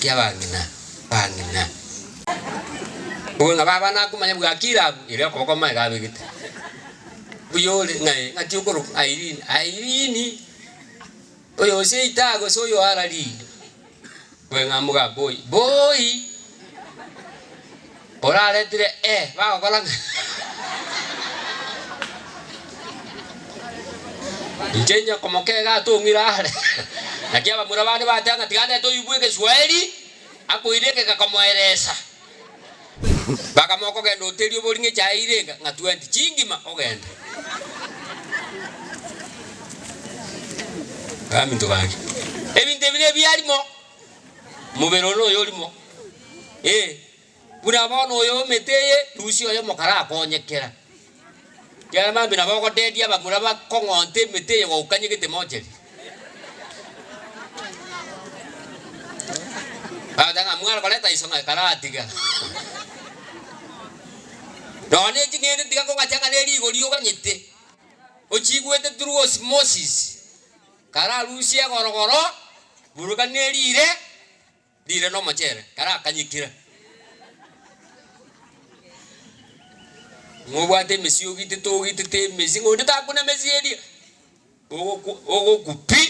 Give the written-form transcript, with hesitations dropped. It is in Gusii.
Gaki abang'ina, abang'ina. Obe ng'a baba nakomanya bwakire abwo, ere okoboko omanye abegete. Mbuya ore ng'a ee, ng'aki okorokwa Irene, Irene, oyo oseita gose oyo arari. Obe ng'a moga boy, boy, oraretire eh, bagokora ng'a Inche nyokomoka iga atong'ire are, naki abamura bande bateba ng'a tiga ndete oyio bwa egeswaeri, akoire egeka komoeresa. Bakamoa okogenda oterie obori ng'a echae eire enga ng'a 20, chingima ogende. Abaminto gaki, ebinto ebi nebiarimo, omobere one noyo orimo, eh, buna bono oyo omete eye, rusia oyomo karakonyekera. Ekiagera mambia nabo ogoteebia abamura bakong'onte emete eye gokanyegete mocheri. Bagoteba ng'a mware koreta iso ng'a karatiga. Nonya ne ching'ende tiga kogacha ng'a ne rigori oganyete, ochigwete through osmosis, kararusie egorogoro, buruka ne rire. Riire nomochere karakanyekire. Ng'a obwate emesi ogitete ogitete emesi ng'a onde takuna emesi eria, ogokwa ogokwa pi.